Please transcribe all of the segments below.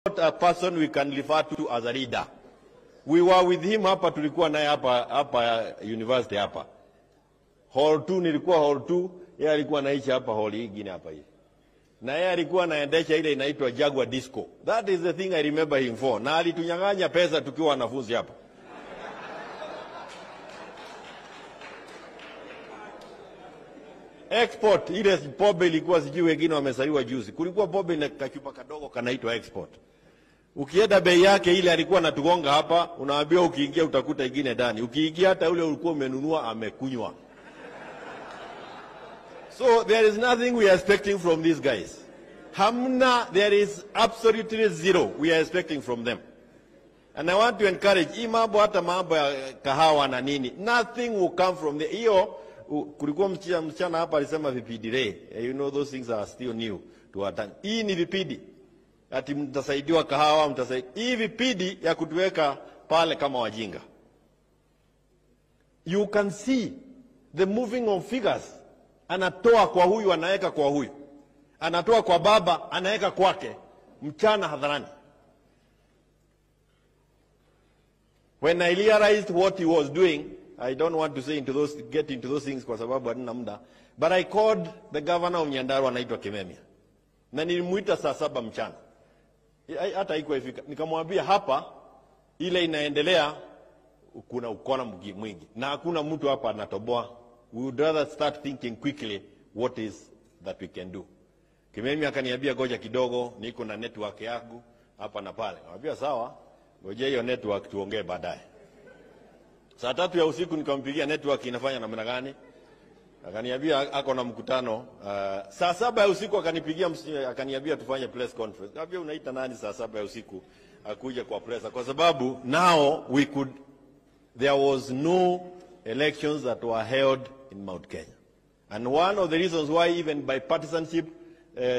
Not a person we can refer to as a leader. We were with him hapa, tulikuwa naye hapa hapa university hapa. Hall 2, nilikuwa hall 2, yeye alikuwa anaishi hapa hall nyingine hapa hii. Na yeye alikuwa anaendesha ile inaitwa Jaguar Disco. That is the thing I remember him for. Na alitunyang'anya pesa tukiwa wanafunzi hapa. Export, ile pombe ilikuwa, sijui wengine wamesaliwa juzi. Kulikuwa pombe na kachupa kadogo kanaitwa Export. Ukienda bei yake ile alikuwa anatugonga hapa, unaambiwa ukiingia utakuta ingine ndani. Ukiingia hata ule ulikuwa umenunua amekunywa. So there is nothing we are expecting from these guys. Hamna, there is absolutely zero we are expecting from them. And I want to encourage, hii mambo hata mambo ya kahawa na nini, nothing will come from the, hiyo, kulikuwa msichana hapa alisema vipidi re. You know those things are still new to our tongue. Hii ni vipidi. Ati mtasaidiwa kahawa, mtasaidiwa. Hii vipidi ya kutuweka pale kama wajinga. You can see the moving of figures. Anatoa kwa huyu, anaweka kwa huyu. Anatoa kwa baba, anaweka kwake. Mchana hadharani. When I realized what he was doing, I don't want to say into those, get into those things kwa sababu hatuna muda. But I called the governor of Nyandarua anaitwa Kimemia. Na nilimuita saa 7 mchana. Hata haikuwa ifika. Nikamwambia hapa ile inaendelea kuna ukora mwingi. Na hakuna mtu hapa anatoboa. We would rather start thinking quickly what is that we can do. Kimemia akaniambia goja kidogo, niko na network yangu hapa na pale. Nikamwambia sawa, ngoja hiyo network tuongee baadaye. Saa 3 ya usiku nikampigia network inafanya namna gani? Akaniambia ako na mkutano. Saa 7 ya usiku akanipigia, akaniambia tufanye press conference. Nikamwambia unaita nani saa 7 ya usiku akuje kwa press? Kwa sababu now we could, there was no elections that were held in Mount Kenya. And one of the reasons why even bipartisanship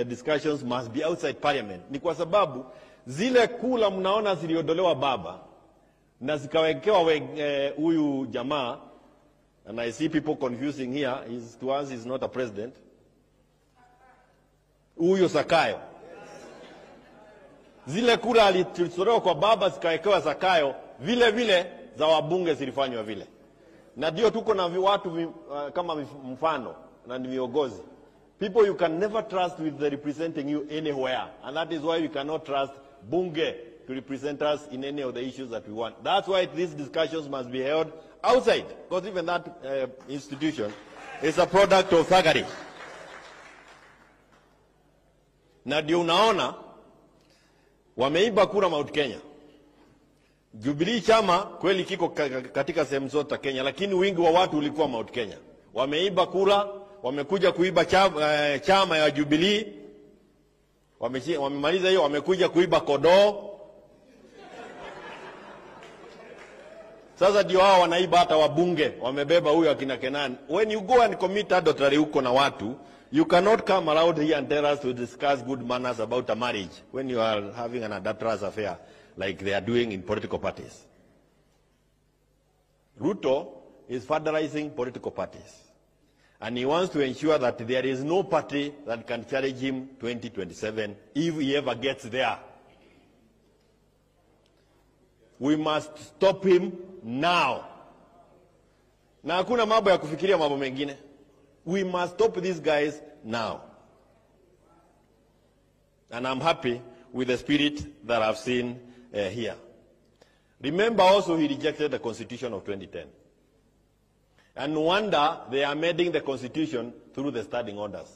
discussions must be outside parliament ni kwa sababu zile kula mnaona ziliondolewa baba na zikawekewa huyu jamaa. And I see people confusing here, he's, to us he's not a president. Huyu Zakayo. Zile kula alitolewa kwa baba zikawekewa Zakayo, vile vile za wabunge zilifanywa vile. Na ndio tuko na watu kama mfano na ni viongozi. People you can never trust with the representing you anywhere. And that is why we cannot trust bunge to represent us in any of the issues that we want. That's why these discussions must be held outside, because even that institution is a product of thuggery. Na ndio unaona wameiba kura Mount Kenya. Jubilee chama kweli kiko katika sehemu zote Kenya, lakini wingi wa watu ulikuwa Mount Kenya. Wameiba kura, wamekuja kuiba chama ya Jubilee. Wamemaliza hiyo, wamekuja kuiba kodoo. Sasa ndio hao wanaiba hata wabunge, wamebeba huyo akina Kenan. When you go and commit adultery huko na watu, you cannot come around here and tell us to discuss good manners about a marriage when you are having an adulterous affair like they are doing in political parties. Ruto is federalizing political parties. And he wants to ensure that there is no party that can challenge him 2027 if he ever gets there. We must stop him now. Na hakuna mambo ya kufikiria mambo mengine. We must stop these guys now. And I'm happy with the spirit that I've seen here. Remember also he rejected the constitution of 2010. And no wonder they are amending the constitution through the standing orders.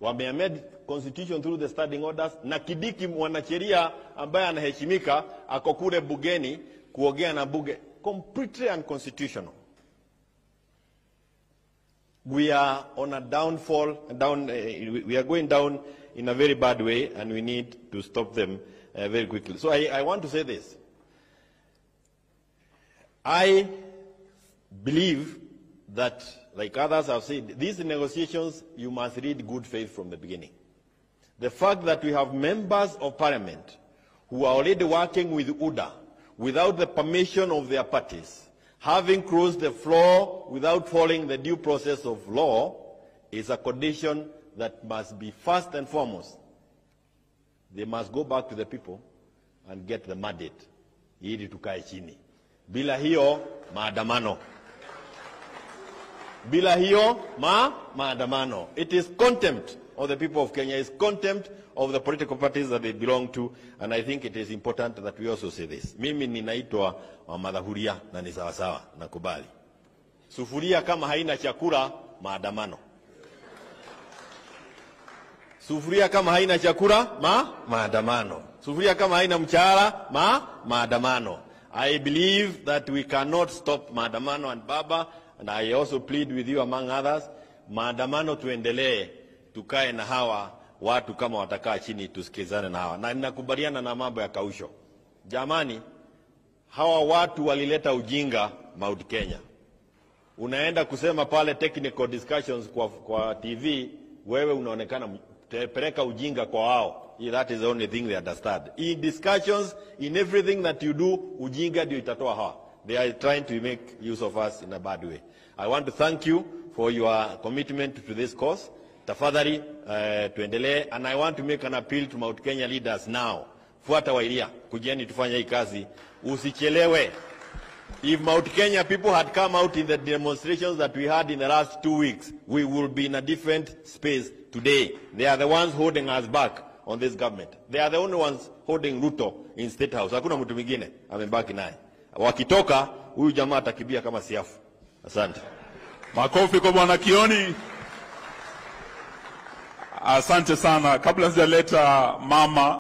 Wameamend constitution through the standing orders. Na Kidiki mwanasheria ambaye anaheshimika ako kule bugeni kuongea na bunge. Completely unconstitutional. We are on a downfall, we are going down in a very bad way, and we need to stop them very quickly. So I want to say this. I believe that, like others have said, these negotiations, you must read good faith from the beginning. The fact that we have members of parliament who are already working with UDA without the permission of their parties, having crossed the floor without following the due process of law, is a condition that must be first and foremost They must go back to the people and get the mandate ili tukae chini. Bila hiyo maandamano. Bila hiyo maandamano. It is contempt of the people of Kenya. It's contempt of the political parties that they belong to, and I think it is important that we also say this. Mimi ninaitwa Wamadhahuria na ni sawasawa, nakubali. Sufuria kama haina chakula, maandamano. Sufuria kama haina chakula, maandamano. Sufuria kama haina mshahara, maandamano. I believe that we cannot stop maandamano, and Baba, and I also plead with you among others, maandamano tuendelee, tukae na hawa watu kama watakaa chini tusikizane na hawa. Na ninakubaliana na mambo ya kausho. Jamani, hawa watu walileta ujinga Mount Kenya. Unaenda kusema pale technical discussions kwa TV, wewe unaonekana peleka ujinga kwa wao. That is the only thing they understand. In discussions, in everything that you do, ujinga ndio itatoa hawa. They are trying to make use of us in a bad way. I want to thank you for your commitment to this cause. Tafadhali, tuendelee. And I want to make an appeal to Mount Kenya leaders now. Fuata Wairia, kujeni tufanye hii kazi. Usichelewe. If Mount Kenya people had come out in the demonstrations that we had in the last 2 weeks, we will be in a different space today. They are the ones holding us back on this government. They are the only ones holding Ruto in State House. Hakuna mtu mwingine amebaki naye. Wakitoka, huyu jamaa atakibia kama siafu. Asante. Makofi kwa Bwana Kioni. Asante sana. Kabla sijaleta mama